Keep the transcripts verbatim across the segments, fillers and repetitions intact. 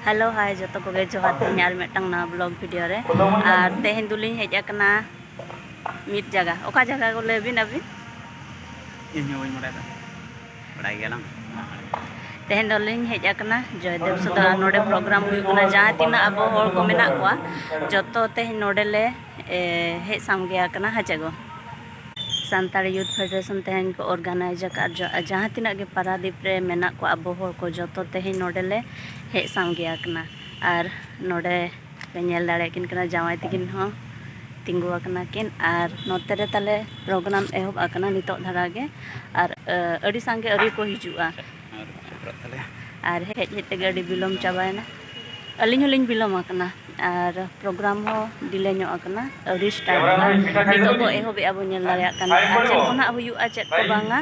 Hello, hi ᱡᱚᱛᱚ ᱠᱚᱜᱮ, ᱡᱚᱦᱟᱨ᱾ ᱛᱮᱦᱮᱧ ᱟᱨ ᱢᱤᱫᱴᱟᱝ ᱱᱟᱣᱟ vlog video ᱨᱮ᱾ ᱟᱨ ᱛᱮᱦᱮᱧ ᱫᱚᱞᱤᱧ ᱦᱮᱡ ᱟᱠᱟᱱᱟ ᱢᱤᱫ ᱡᱟᱭᱜᱟ᱾ ᱚᱠᱟ ᱡᱟᱭᱜᱟ ᱠᱚ ᱞᱟᱹᱭ ᱵᱤᱱ ᱟᱹᱵᱤᱱ? ᱤᱧ ᱦᱚᱸ ᱵᱟᱹᱧ ᱵᱟᱲᱟᱭ ᱫᱟ᱾ ᱵᱟᱲᱟᱭ ᱜᱮᱭᱟᱞᱟᱝ? ᱛᱮᱦᱮᱧ ᱫᱚᱞᱤᱧ ᱦᱮᱡ ᱟᱠᱟᱱᱟ ᱡᱚᱭᱫᱮᱵ ᱥᱚᱫᱚᱨ, ᱟᱨ ᱱᱚᱰᱮ program ᱦᱩᱭᱩᱜ ᱠᱟᱱᱟ᱾ ᱡᱟᱦᱟᱸ ᱛᱤᱱᱟᱹᱜ ᱟᱵᱚ ᱦᱚᱲ ᱠᱚ ᱢᱮᱱᱟᱜ ᱠᱚᱣᱟ, ᱡᱚᱛᱚ ᱛᱮᱦᱮᱧ ᱱᱚᱰᱮ ᱞᱮ, ᱮ, ᱦᱮᱡ ᱥᱟᱸᱜᱮ ᱟᱠᱟᱱᱟ᱾ ᱦᱮᱸ ᱪᱮ ᱜᱚ? ᱥᱟᱱᱛᱟᱲ Youth Federation ᱛᱮᱦᱮᱧ ᱠᱚ organize ᱟᱠᱟᱫ, ᱡᱟ-, ᱡᱟᱦᱟᱸ ᱛᱤᱱᱟᱹᱜ ᱜᱮ ᱯᱟᱨᱟᱫᱤᱯ ᱨᱮ ᱢᱮᱱᱟᱜ ᱠᱚᱣᱟ ᱟᱵᱚ ᱦᱚᱲ ᱠᱚ, ᱡᱚᱛᱚ ᱛᱮᱦᱮᱧ ᱱᱚᱰᱮ ᱞᱮ ᱦᱮᱡ ᱥᱟᱸᱜᱮ ᱟᱠᱟᱱᱟ᱾ ᱟᱨ ᱱᱚᱰᱮ ᱯᱮ ᱧᱮᱞ ᱫᱟᱲᱮᱭᱟᱜ ᱠᱤᱱ ᱠᱟᱱᱟ, ᱡᱟᱶᱟᱭ ᱛᱟᱹᱠᱤᱱ ᱦᱚᱸ ᱛᱤᱸᱜᱩ ᱟᱠᱟᱱᱟ ᱠᱤᱱ᱾ ᱟᱨ ᱱᱚᱛᱮ ᱨᱮ ᱛᱟᱞᱮ program ᱮᱦᱚᱵ ᱟᱠᱟᱱᱟ ᱱᱤᱛᱚᱜ ᱫᱷᱟᱨᱟ ᱜᱮ᱾ ᱟᱨ, ᱟᱹ, ᱟᱹᱰᱤ ᱥᱟᱸᱜᱮ ᱟᱹᱣᱨᱤ ᱠᱚ ᱦᱤᱡᱩᱜᱼᱟ᱾ ᱟᱨ ᱦᱮᱡ ᱦᱮᱡ ᱛᱮᱜᱮ ᱟᱹᱰᱤ ᱵᱤᱞᱚᱢ ᱪᱟᱵᱟᱭᱮᱱᱟ᱾ ᱟᱹᱞᱤᱧ ᱦᱚᱸᱞᱤᱧ ᱵᱤᱞᱚᱢ ᱟᱠᱟᱱᱟ᱾ ᱟᱨ program ᱦᱚᱸ delay ᱧᱚᱜ ᱟᱠᱟᱱᱟ, ᱟᱹᱣᱨᱤ start ᱚᱜᱼᱟ᱾ ᱱᱤᱛᱚᱜ ᱠᱚ ᱮᱦᱚᱵᱮᱜᱼᱟ, ᱵᱚᱱ ᱧᱮᱞ ᱫᱟᱲᱮᱭᱟᱜ ᱠᱟᱱ ᱜᱮᱭᱟ᱾ ᱟᱨ ᱪᱮᱫ ᱠᱚ ᱱᱟᱦᱟᱜ ᱦᱩᱭᱩᱜᱼᱟ, ᱪᱮᱫ ᱠᱚ ᱵᱟᱝᱟ,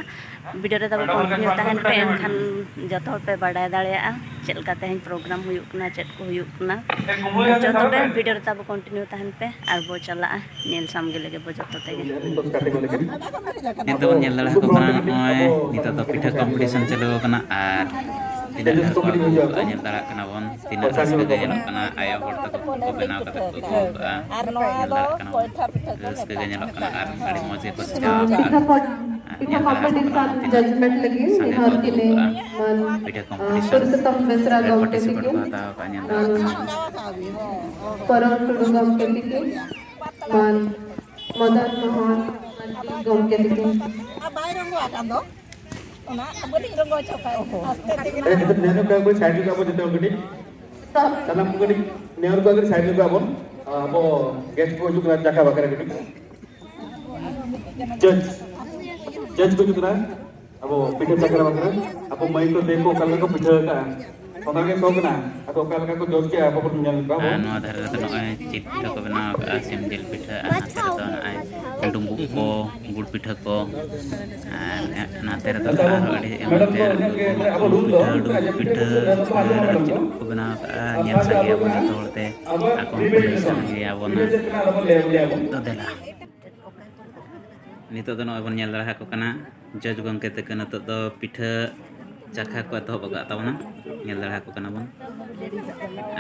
video ᱨᱮ ᱛᱟᱵᱚ continue ᱛᱟᱦᱮᱱ ᱯᱮ, ᱮᱱᱠᱷᱟᱱ ᱡᱚᱛᱚ ᱦᱚᱲ ᱯᱮ ᱵᱟᱰᱟᱭ ᱫᱟᱲᱮᱭᱟᱜᱼᱟ ᱪᱮᱫ ᱞᱮᱠᱟ ᱛᱮᱦᱮᱧ program ᱦᱩᱭᱩᱜ ᱠᱟᱱᱟ, ᱪᱮᱫ ᱠᱚ ᱦᱩᱭᱩᱜ ᱠᱟᱱᱟ᱾ ᱡᱚᱛᱚ ᱯᱮ video ᱨᱮ ᱛᱟᱵᱚ continue ᱛᱟᱦᱮᱱ ᱯᱮ, ᱟᱨ ᱵᱚ ᱪᱟᱞᱟᱜᱼᱟ ᱧᱮᱞ ᱥᱟᱢᱜᱮ ᱞᱟᱹᱜᱤᱫ ᱵᱚ ᱡᱚᱛᱚ ᱛᱮᱜᱮ᱾ ᱱᱤᱛ ᱫᱚᱵᱚᱱ ᱧᱮᱞ ᱫᱟᱲᱮ ᱟᱠᱚ ᱠᱟᱱᱟ, ᱱᱚᱜᱼᱚᱭ ᱱᱤᱛᱚᱜ ᱫᱚ ᱯᱤᱴᱷᱟᱹ competition ᱪᱟᱹᱞᱩ ᱟᱠᱟᱱᱟ᱾ ᱟᱨ ᱛᱤᱱᱟᱹᱜ ᱰᱷᱮᱨ ᱠᱚ ᱟᱹᱜᱩ ᱠᱟᱜᱼᱟ, ᱧᱮᱞ ᱫᱟᱲᱮᱭᱟᱜ ᱠᱟᱱᱟ ᱵᱚᱱ, ᱛᱤᱱᱟᱹᱜ ᱨᱟᱹᱥᱠᱟᱹ ᱜᱮ ᱧᱮᱞᱚᱜ ᱠᱟᱱᱟ᱾ ᱟᱭᱳ ᱦᱚᱲ ᱛᱟᱠᱚ ᱠᱚ ᱵᱮᱱᱟᱣ ᱠᱟᱛᱮ ᱠᱚ ᱟᱹᱜᱩ ᱠᱟᱜᱼᱟ, ᱧᱮᱞ ᱫᱟᱲᱮᱭᱟᱜ ᱠᱟᱱᱟ ᱵᱚᱱ᱾ ᱨᱟᱹᱥᱠᱟᱹ ᱜᱮ ᱧᱮᱞᱚᱜ ᱠᱟᱱᱟ ᱟᱨ ᱟᱹᱰᱤ ᱢᱚᱡᱽ ᱜᱮᱠᱚ ᱥᱟᱡᱟᱣ ᱠᱟᱜᱼᱟ᱾ ᱯᱤᱴᱷᱟᱹ ᱠᱚ ᱟᱨ ᱯᱤᱴᱷᱟᱹ ᱠᱚ ᱛᱤᱱᱟᱹᱜ ᱥᱟᱸᱜᱮ ᱠᱚ ᱟᱹᱜᱩ ᱠᱟᱜᱼᱟ᱾ ᱯᱤᱴᱷᱟᱹ competition ᱨᱮ participate ᱠᱚ ᱦᱟᱛᱟᱣ ᱠᱟᱜᱼᱟ, ᱧᱮᱞ ᱫᱟᱲᱮᱭᱟᱜ ᱠᱟᱱᱟ᱾ ᱯᱚᱨᱚᱢ ᱴᱩᱰᱩ ᱜᱚᱢᱠᱮ ᱛᱤᱠᱤᱱ, ᱢᱟᱱ ᱢᱚᱫᱚᱱ ᱢᱳᱦᱚᱱ ᱢᱟᱱᱰᱤ ᱜᱚᱢᱠᱮ ᱛᱤᱠᱤᱱ᱾ ᱟᱨ ᱵᱟᱭ ᱨᱚᱝᱜᱚ ᱟᱠᱟᱱ ᱫᱚ, ᱚᱱᱟ ᱵᱟᱹᱞᱤᱧ ᱨᱚᱝᱜᱚ ᱦᱚᱪᱚ ᱠᱟᱜᱼᱟ᱾ ᱟᱥᱛᱮ ᱛᱮᱜᱮ ᱱᱮ-, ᱱᱮ-, ᱱᱮ-, ᱱᱮ-, ᱠᱚ side ᱨᱮ ᱟᱵᱚ ᱡᱚᱛᱚ ᱠᱟᱹᱴᱤᱡ᱾ ᱥᱟᱱᱟᱢ ᱠᱚ ᱠᱟᱹᱴᱤᱡ, ᱱᱮ ᱦᱚᱲ ᱠᱚ ᱠᱟᱹᱴᱤᱡ side ᱨᱮ ᱟᱵᱚᱱ᱾ ᱟᱵᱚ guest ᱠᱚ ᱦᱤᱡᱩᱜ ᱠᱟᱱᱟ ᱪᱟᱠᱷᱟ ᱵᱟᱠᱷᱨᱟ ᱠᱟᱹᱴᱤᱡ᱾ Judge, judge ᱠᱚ ᱦᱤᱡᱩᱜ ᱠᱟᱱᱟ᱾ ᱟᱵᱚ ᱯᱤᱴᱷᱟᱹ ᱪᱟᱠᱷᱟ ᱵᱟᱠᱷᱨᱟ, ᱟᱵᱚ ᱢᱟᱹᱭ ᱠᱚ ᱫᱮ ᱠᱚ ᱚᱠᱟ ᱞᱮᱠᱟ ᱠᱚ ᱯᱤᱴᱷᱟᱹ ᱟᱠᱟᱫᱼᱟ, ᱚᱱᱟ ᱜᱮ ᱥᱚ ᱠᱟᱱᱟ᱾ ᱟᱫᱚ ᱚᱠᱟ ᱞᱮᱠᱟ ᱠᱚ ᱡᱚᱥ ᱠᱮᱜᱼᱟ, ᱟᱵᱚ ᱵᱚᱱ ᱧᱮᱞ ᱠᱚᱣᱟ ᱵᱚᱱ᱾ ᱟᱨ ᱱᱚᱣᱟ ᱫᱷᱟᱨᱮ ᱨᱮᱫᱚ ᱱᱚᱜᱼᱚᱭ ᱡᱤᱞ ᱯᱤᱴᱷᱟᱹ ᱠᱚ ᱵᱮᱱᱟᱣ ᱟᱠᱟᱫᱼᱟ, ᱥᱤᱢ ᱡᱤᱞ ᱯᱤᱴᱷᱟᱹ, ᱟᱨ ᱱᱟᱛᱮ ᱨᱮᱫᱚ ᱱᱚᱜᱼᱚᱭ ᱰᱩᱸᱵᱩᱜ ᱠᱚ, ᱜᱩᱲ ᱯᱤᱴᱷᱟᱹ ᱠᱚ, ᱟᱨ ᱱᱟᱛᱮ ᱨᱮᱫᱚ ᱟᱨᱦᱚᱸ ᱟᱹᱰᱤ ᱮᱢᱟᱱ ᱛᱮᱭᱟᱜ ᱜᱩᱲ ᱯᱤᱴᱷᱟᱹ, ᱰᱩᱸᱵᱩᱜ ᱯᱤᱴᱷᱟᱹ, ᱟᱨ ᱪᱮᱫ ᱠᱚ ᱵᱮᱱᱟᱣ ᱟᱠᱟᱫᱼᱟ, ᱧᱮᱞ ᱥᱟᱸᱜᱮᱭᱟᱵᱚᱱ ᱡᱚᱛᱚ ᱦᱚᱲ ᱛᱮ᱾ ᱟᱠᱚ ᱦᱚᱸᱠᱚ ᱧᱮᱞ ᱥᱟᱸᱜᱮᱭᱟᱵᱚᱱᱟ᱾ ᱫᱚ ᱫᱮᱞᱟ᱾ ᱱᱤᱛᱚᱜ ᱫᱚ ᱱᱚᱜᱼᱚᱭ ᱵᱚᱱ ᱧᱮᱞ ᱫᱟᱲᱮ ᱟᱠᱚ ᱠᱟᱱᱟ, judge ᱜᱚᱢᱠᱮ ᱛᱟᱠᱚ ᱱᱤᱛᱚᱜ ᱫᱚ ᱯᱤᱴᱷᱟᱹ ᱪᱟᱠᱷᱟ ᱠᱚ ᱮᱛᱚᱦᱚᱵ ᱟᱠᱟᱫ ᱛᱟᱵᱚᱱᱟ, ᱧᱮᱞ ᱫᱟᱲᱮ ᱟᱠᱚ ᱠᱟᱱᱟ ᱵᱚᱱ᱾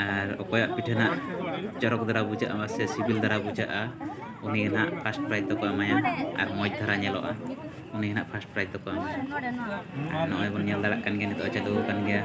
ᱟᱨ ᱚᱠᱚᱭᱟᱜ ᱯᱤᱴᱷᱟᱹ ᱱᱟᱜ ᱪᱚᱨᱚᱠ ᱫᱷᱟᱨᱟ ᱵᱩᱡᱷᱟᱹᱜᱼᱟ ᱥᱮ ᱥᱤᱵᱤᱞ ᱫᱷᱟᱨᱟ ᱵᱩᱡᱷᱟᱹᱜᱼᱟ, ᱩᱱᱤ ᱜᱮ ᱱᱟᱜ ᱯᱷᱟᱥᱴ ᱯᱨᱟᱭᱤᱡᱽ ᱫᱚᱠᱚ ᱮᱢᱟᱭᱟ᱾ ᱟᱨ ᱢᱚᱡᱽ ᱫᱷᱟᱨᱟ ᱧᱮᱞᱚᱜᱼᱟ, ᱩᱱᱤ ᱜᱮ ᱱᱟᱜ ᱯᱷᱟᱥᱴ ᱯᱨᱟᱭᱤᱡᱽ ᱫᱚᱠᱚ ᱮᱢᱟᱭᱟ᱾ ᱟᱨ ᱱᱚᱜᱼᱚᱭ ᱵᱚᱱ ᱧᱮᱞ ᱫᱟᱲᱮᱭᱟᱜ ᱠᱟᱱ ᱜᱮᱭᱟ, ᱱᱤᱛᱚᱜ ᱪᱟᱹᱞᱩ ᱟᱠᱟᱱ ᱜᱮᱭᱟ᱾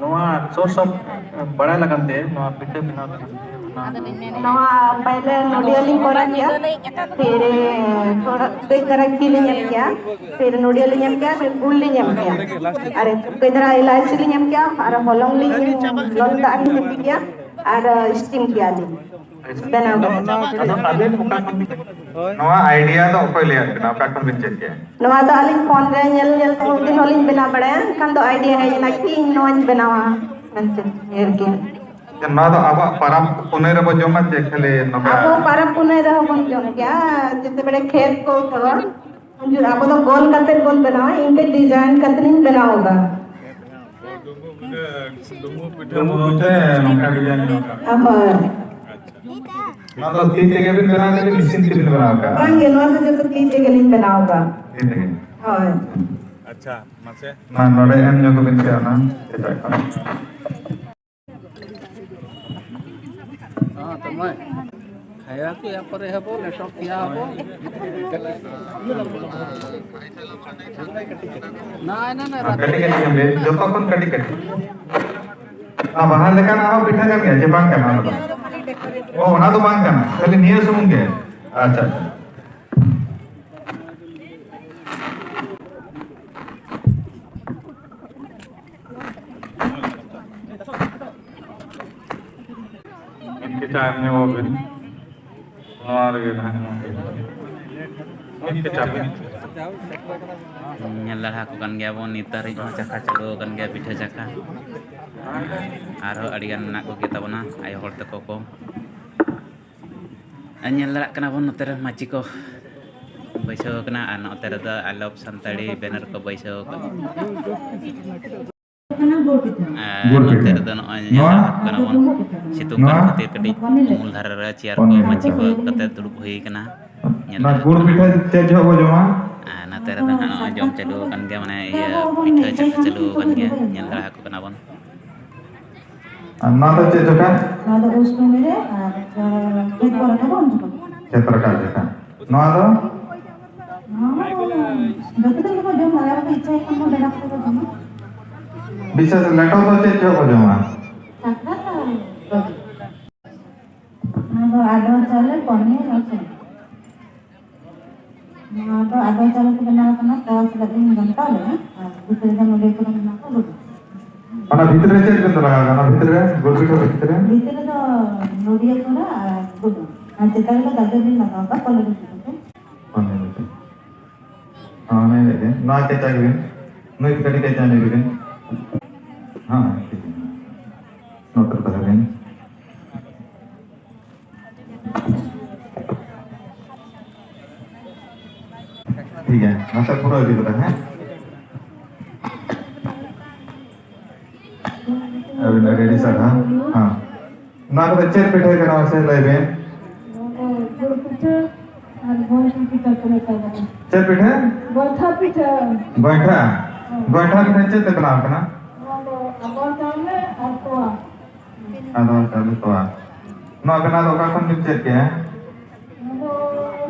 ᱱᱚᱣᱟ source of ᱵᱟᱲᱟᱭ ᱞᱟᱜᱟᱱ ᱛᱮ ᱱᱚᱣᱟ ᱯᱤᱴᱷᱟᱹ ᱵᱮᱱᱟᱣ ᱞᱟᱹᱜᱤᱫ ᱚᱱᱟ ᱱᱚᱣᱟ ᱯᱟᱭᱞᱮ ᱱᱚᱰᱤᱭᱟ ᱞᱤᱧ ᱠᱚᱨᱟᱣ ᱠᱮᱭᱟ, ᱯᱷᱤᱨ ᱛᱷᱚᱲᱟ ᱠᱟᱹᱡ ᱫᱷᱟᱨᱟ ᱜᱷᱤ ᱞᱤᱧ ᱮᱢ ᱠᱮᱭᱟ, ᱯᱷᱤᱨ ᱱᱚᱰᱤᱭᱟ ᱞᱤᱧ ᱮᱢ ᱠᱮᱭᱟ, ᱯᱷᱤᱨ ᱜᱩᱲ ᱞᱤᱧ ᱮᱢ ᱠᱮᱭᱟ, ᱟᱨ ᱠᱟᱹᱡ ᱫᱷᱟᱨᱟ ᱤᱞᱟᱭᱪᱤ ᱞᱤᱧ ᱮᱢ ᱠᱮᱭᱟ, ᱟᱨ ᱦᱚᱞᱚᱝ ᱞᱤᱧ ᱞᱚᱞᱚ ᱫᱟᱜ ᱞᱤᱧ ᱥᱤᱯᱤ ᱠᱮᱭᱟ, ᱟᱨ steam ᱠᱮᱭᱟ ᱞᱤᱧ᱾ ᱵᱮᱱᱟᱣ ᱠᱟᱛᱮ᱾ ᱟᱫᱚ ᱟᱹᱵᱤᱱ ᱚᱠᱟ ᱠᱷᱚᱱ ᱵᱤᱱ, ᱱᱚᱣᱟ idea ᱫᱚ ᱚᱠᱚᱭ ᱞᱟᱹᱭᱟᱫ ᱵᱤᱱᱟ? ᱚᱠᱟ ᱠᱷᱚᱱ ᱵᱤᱱ ᱪᱮᱫ ᱠᱮᱜᱼᱟ? ᱱᱚᱣᱟ ᱫᱚ ᱟᱹᱞᱤᱧ ᱯᱷᱳᱱ ᱨᱮ ᱧᱮᱞ ᱧᱮᱞ ᱛᱮ ᱢᱤᱫ ᱫᱤᱱ ᱦᱚᱸᱞᱤᱧ ᱵᱮᱱᱟᱣ ᱵᱟᱲᱟᱭᱟ, ᱮᱱᱠᱷᱟᱱ ᱫᱚ idea ᱦᱮᱡ ᱮᱱᱟ ᱠᱤ ᱤᱧ ᱱᱚᱣᱟᱧ ᱵᱮᱱᱟᱣᱟ ᱢᱮᱱᱛᱮ ᱩᱭᱦᱟᱹᱨ ᱜᱮ᱾ ᱡᱮ ᱱᱚᱣᱟ ᱫᱚ ᱟᱵᱚᱣᱟᱜ ᱯᱟᱨᱟᱵᱽ ᱯᱩᱱᱟᱹᱭ ᱨᱮᱵᱚ ᱡᱚᱢᱟ ᱪᱮ ᱠᱷᱟᱹᱞᱤ ᱱᱚᱝᱠᱟ? ᱟᱵᱚ ᱯᱟᱨᱟᱵᱽ ᱯᱩᱱᱟᱹᱭ ᱨᱮᱦᱚᱸ ᱵᱚᱱ ᱡᱚᱢ ᱜᱮᱭᱟ, ᱡᱮᱛᱮ ᱵᱮᱲᱮ ᱠᱷᱮᱛ ᱠᱚ ᱩᱛᱟᱹᱨᱟ, ᱩᱱ ᱡᱚᱦᱚᱜ ᱟᱵᱚ ᱫᱚ ᱜᱳᱞ ᱠᱟᱛᱮ ᱵᱚᱱ ᱵᱮᱱᱟᱣᱟ, ᱤᱱᱠᱟᱹ design ᱠᱟᱛᱮ ᱤᱧ ᱵᱮᱱᱟᱣ ᱮᱫᱟ᱾ ᱰᱩᱢᱵᱩ ᱯᱤᱴᱷᱟᱹ ᱵᱚᱞᱛᱮ ᱱᱚᱝᱠᱟ design ᱧᱮᱞᱚᱜ ᱠᱟᱱᱟ᱾ ᱦᱳᱭ᱾ ᱱᱚᱣᱟ ᱫᱚ ᱛᱤ ᱛᱮᱜᱮ ᱵᱤᱱ ᱵᱮᱱᱟᱣ ᱠᱟᱫᱟ, ᱢᱮᱥᱤᱱ ᱛᱮᱵᱤᱱ ᱵᱮᱱᱟᱣ ᱠᱟᱫᱟ? ᱵᱟᱝ ᱜᱮ, ᱱᱚᱣᱟ ᱫᱚ ᱡᱚᱛᱚ ᱛᱤ ᱛᱮᱜᱮ ᱞᱤᱧ ᱵᱮᱱᱟᱣ ᱮᱫᱟ᱾ ᱛᱤ ᱛᱮᱜᱮ? ᱦᱳᱭ᱾ ᱟᱪᱪᱷᱟ, ᱢᱟᱥᱮ᱾ ᱢᱟ ᱱᱚᱰᱮ ᱮᱢ ᱧᱚᱜ ᱵᱤᱱ ᱥᱮ ᱚᱱᱟ ᱥᱮᱛᱟᱜ ᱠᱷᱚᱱ᱾ ᱦᱮᱸ, ᱛᱚ ᱢᱟᱹᱭ, ᱠᱷᱟᱭᱟ ᱠᱚ ᱮᱨᱯᱚᱨᱮ ᱦᱮᱵᱚ, ᱞᱮᱴᱚ ᱯᱮᱭᱟ ᱦᱚᱵᱚ᱾ ᱱᱟ, ᱱᱟ, ᱱᱟ, ᱟᱨ ᱠᱟᱹᱴᱤᱡ ᱠᱟᱹᱴᱤᱡ ᱧᱚᱜ ᱜᱮ, ᱡᱚᱛᱚ ᱠᱷᱚᱱ ᱠᱟᱹᱴᱤᱡ ᱠᱟᱹᱴᱤᱡ᱾ ᱚᱱᱟ ᱵᱟᱦᱟ ᱞᱮᱠᱟᱱᱟᱜ ᱦᱚᱸ ᱯᱤᱴᱷᱟᱹ ᱠᱟᱱ ᱜᱮᱭᱟ ᱡᱮ ᱵᱟᱝ ᱠᱟᱱᱟ ᱚᱱᱟ ᱫᱚ? ᱚ, ᱚᱱᱟ ᱫᱚ ᱵᱟᱝ ᱠᱟᱱᱟ, ᱠᱷᱟᱹᱞᱤ ᱱᱤᱭᱟᱹ ᱥᱩᱢᱩᱝ ᱜᱮ᱾ ᱟᱪᱪᱷᱟ, ᱟᱪᱪᱷᱟ᱾ ᱢᱤᱫ ᱠᱮᱪᱟ ᱮᱢ ᱧᱚᱜ ᱵᱤᱱ᱾ ᱱᱚᱣᱟ ᱨᱮᱜᱮ ᱱᱟᱦᱟᱜ ᱱᱚᱣᱟ ᱜᱮ᱾ ᱢᱤᱫ ᱠᱮᱪᱟ ᱵᱤᱱ᱾ ᱧᱮᱞ ᱫᱟᱲᱮ ᱟᱠᱚ ᱠᱟᱱ ᱜᱮᱭᱟ ᱵᱚᱱ, ᱱᱤᱛ ᱫᱷᱟᱹᱨᱤᱡ ᱦᱚᱸ ᱪᱟᱠᱷᱟ ᱪᱟᱹᱞᱩ ᱟᱠᱟᱱ ᱜᱮᱭᱟ, ᱯᱤᱴᱷᱟᱹ ᱪᱟᱠᱷᱟ᱾ ᱟᱨᱦᱚᱸ ᱟᱹᱰᱤ ᱜᱟᱱ ᱢᱮᱱᱟᱜ ᱠᱚᱜᱮ ᱛᱟᱵᱚᱱᱟ ᱟᱭᱳ ᱦᱚᱲ ᱛᱟᱠᱚ ᱠᱚ᱾ ᱟᱨ ᱧᱮᱞ ᱫᱟᱲᱮᱭᱟᱜ ᱠᱟᱱᱟ ᱵᱚᱱ, ᱱᱚᱛᱮ ᱨᱮ ᱢᱟᱹᱪᱤ ᱠᱚ ᱵᱟᱹᱭᱥᱟᱹᱣ ᱟᱠᱟᱱᱟ ᱟᱨ ᱱᱚᱛᱮ ᱨᱮᱫᱚ "I love ᱥᱟᱱᱛᱟᱲᱤ" ᱵᱮᱱᱟᱨ ᱠᱚ ᱵᱟᱹᱭᱥᱟᱹᱣ ᱟᱠᱟᱫᱟ᱾ ᱟᱨ ᱜᱩᱲ ᱱᱚᱛᱮ ᱯᱤᱴᱷᱟᱹ᱾ ᱨᱮᱫᱚ ᱱᱚᱜᱼᱚᱭ ᱧᱮᱞ ᱱᱚᱣᱟ? ᱫᱟᱲᱮᱭᱟᱜ ᱠᱟᱱᱟ ᱵᱚᱱ, ᱥᱤᱛᱩᱝ ᱠᱟᱱ ᱱᱚᱣᱟ? ᱠᱷᱟᱹᱛᱤᱨ ᱠᱟᱹᱴᱤᱡ ᱩᱢᱩᱞ ᱫᱷᱟᱨᱮ ᱨᱮ ᱪᱮᱭᱟᱨ ᱠᱚ ᱢᱟᱹᱪᱤ ᱠᱚ ᱟᱹᱜᱩ ᱠᱟᱛᱮ ᱫᱩᱲᱩᱵ ᱦᱩᱭ ᱟᱠᱟᱱᱟ᱾ ᱧᱮᱞ ᱚᱱᱟ ᱫᱟᱲᱮᱭᱟᱜ ᱜᱩᱲ ᱠᱟᱱᱟ ᱯᱤᱴᱷᱟᱹ ᱵᱚᱱ᱾ ᱪᱮᱫ ᱡᱚᱦᱚᱜ ᱵᱚ ᱡᱚᱢᱟ? ᱟᱨ ᱱᱚᱛᱮ ᱨᱮᱫᱚ ᱦᱟᱸᱜ ᱱᱚᱜᱼᱚᱭ ᱡᱚᱢ ᱪᱟᱹᱞᱩ ᱟᱠᱟᱱ ᱜᱮᱭᱟ, ᱢᱟᱱᱮ ᱤᱭᱟᱹ ᱯᱤᱴᱷᱟᱹ ᱪᱟᱠᱷᱟ ᱪᱟᱹᱞᱩ ᱟᱠᱟᱱ ᱜᱮᱭᱟ, ᱧᱮᱞ ᱫᱟᱲᱮ ᱟᱠᱚ ᱠᱟᱱᱟ ᱵᱚᱱ᱾ ᱟᱨ ᱱᱚᱣᱟ ᱫᱚ ᱪᱮᱫ ᱡᱚᱠᱷᱟ? ᱱᱚᱣᱟ ᱫᱚ ᱚᱥᱴᱚᱢᱤ ᱨᱮ ᱟᱨ ᱠᱷᱮᱛ ᱠᱚ ᱨᱟᱠᱟᱵᱟ ᱩᱱ ᱡᱚᱠᱷᱚᱱ᱾ ᱠᱷᱮᱛ ᱨᱟᱠᱟᱵ ᱡᱚᱠᱷᱟ᱾ ᱱᱚᱣᱟ ᱫᱚ? ᱱᱚᱣᱟ ᱫᱚ ᱡᱚᱛᱚ ᱫᱤᱱ ᱜᱮᱠᱚ ᱡᱚᱢᱟ, ᱟᱨ ᱤᱪᱪᱷᱟᱹ ᱠᱷᱟᱱ ᱫᱚ ᱵᱮᱲᱟ ᱠᱚ ᱡᱚᱢᱟ᱾ ᱵᱤᱥᱮᱥ ᱞᱮᱴᱚ ᱫᱚ ᱪᱮᱫ ᱡᱚᱦᱚᱜ ᱠᱚ ᱡᱚᱢᱟ? ᱥᱟᱠᱨᱟᱛ ᱟᱨ ᱵᱟᱹᱲᱤ᱾ ᱱᱚᱣᱟ ᱫᱚ ᱟᱫᱣᱟ ᱪᱟᱣᱞᱮ, ᱯᱚᱱᱤᱨ ᱟᱨ ᱥᱚᱵᱡᱤ᱾ ᱱᱚᱣᱟ ᱫᱚ ᱟᱫᱣᱟ ᱪᱟᱣᱞᱮ ᱛᱮ ᱵᱮᱱᱟᱣ ᱟᱠᱟᱱᱟ, ᱛᱚᱣᱟ ᱥᱟᱞᱟᱜ ᱤᱧ ᱜᱷᱟᱱᱴᱟᱣ ᱞᱮᱫᱟ ᱟᱨ ᱵᱷᱤᱛᱨᱤ ᱨᱮᱫᱚ ᱱᱚᱰᱮ ᱠᱚᱨᱮ ᱢᱮᱱᱟᱜ ᱠᱚ ᱜᱩᱰᱩ᱾ ᱚᱱᱟ ᱵᱷᱤᱛᱨᱤ ᱨᱮ ᱪᱮᱫ ᱵᱮᱱ ᱞᱟᱜᱟᱣ ᱠᱟᱫᱟ? ᱚᱱᱟ ᱵᱷᱤᱛᱨᱤ ᱨᱮ ᱜᱩᱲ ᱯᱤᱴᱷᱟᱹ ᱵᱷᱤᱛᱨᱤ ᱨᱮ? ᱵᱷᱤᱛᱨᱤ ᱨᱮᱫᱚ ᱱᱚᱰᱤᱭᱟᱹ ᱠᱚᱲᱟ ᱟᱨ ᱜᱩᱰᱩ᱾ ᱟᱨ ᱪᱮᱛᱟᱱ ᱨᱮᱫᱚ ᱜᱟᱡᱚᱨ ᱞᱤᱧ ᱞᱟᱜᱟᱣ ᱠᱟᱜᱼᱟ, ᱯᱚᱱᱤᱨ ᱵᱷᱤᱛᱨᱤ ᱨᱮ᱾ ᱯᱚᱱᱤᱨ ᱵᱷᱤᱛᱨᱤ᱾ ᱦᱚᱸ, ᱚᱱᱟ ᱤᱱᱟᱹᱜ ᱜᱮ᱾ ᱱᱚᱣᱟ ᱠᱮᱪᱟᱜ ᱵᱤᱱ᱾ ᱱᱩᱭ ᱠᱟᱹᱴᱤᱡ ᱠᱮᱪᱟᱜ ᱧᱚᱜ ᱵᱤᱱ᱾ ᱦᱚᱸ, ᱴᱷᱤᱠ ᱜᱮᱭᱟ᱾ ᱱᱚᱛᱮ ᱨᱮ ᱫᱚᱦᱚᱭ ᱵᱤᱱ᱾ ᱴᱷᱤᱠ ᱜᱮᱭᱟ, ᱱᱚᱛᱮ ᱯᱩᱨᱟᱹ ᱤᱫᱤ ᱠᱟᱛᱮ, ᱦᱮᱸ? ᱟᱹᱵᱤᱱ ᱟᱹᱰᱤ ᱟᱹᱰᱤ ᱥᱟᱨᱦᱟᱣ᱾ ᱦᱮᱸ᱾ ᱱᱚᱣᱟ ᱠᱚᱫᱚ ᱪᱮᱫ ᱯᱤᱴᱷᱟᱹ ᱠᱟᱱᱟ ᱢᱟᱥᱮ ᱞᱟᱹᱭ ᱵᱤᱱ? ᱱᱚᱣᱟ ᱫᱚ ᱜᱩᱲ ᱯᱤᱴᱷᱟᱹ ᱟᱨ ᱜᱚᱭᱴᱷᱟ ᱯᱤᱴᱷᱟᱹ ᱠᱚ ᱢᱮᱛᱟᱜ ᱠᱟᱱᱟ᱾ ᱪᱮᱫ ᱯᱤᱴᱷᱟᱹ? ᱜᱚᱭᱴᱷᱟ ᱯᱤᱴᱷᱟᱹ᱾ ᱜᱚᱭᱴᱷᱟ? ᱦᱮᱸ᱾ ᱜᱚᱭᱴᱷᱟ ᱯᱤᱴᱷᱟᱹ ᱪᱮᱫ ᱛᱮ ᱵᱮᱱᱟᱣ ᱠᱟᱱᱟ? ᱱᱚᱣᱟ ᱫᱚ ᱟᱫᱣᱟ ᱪᱟᱣᱞᱮ ᱟᱨ ᱛᱚᱣᱟ᱾ ᱟᱫᱣᱟ ᱪᱟᱣᱞᱮ ᱛᱚᱣᱟ᱾ ᱱᱚᱣᱟ ᱵᱮᱱᱟᱣ ᱫᱚ ᱚᱠᱟ ᱠᱷᱚᱱ ᱵᱤᱱ ᱪᱮᱫ ᱠᱮᱜᱼᱟ? ᱱᱚᱣᱟ ᱫᱚ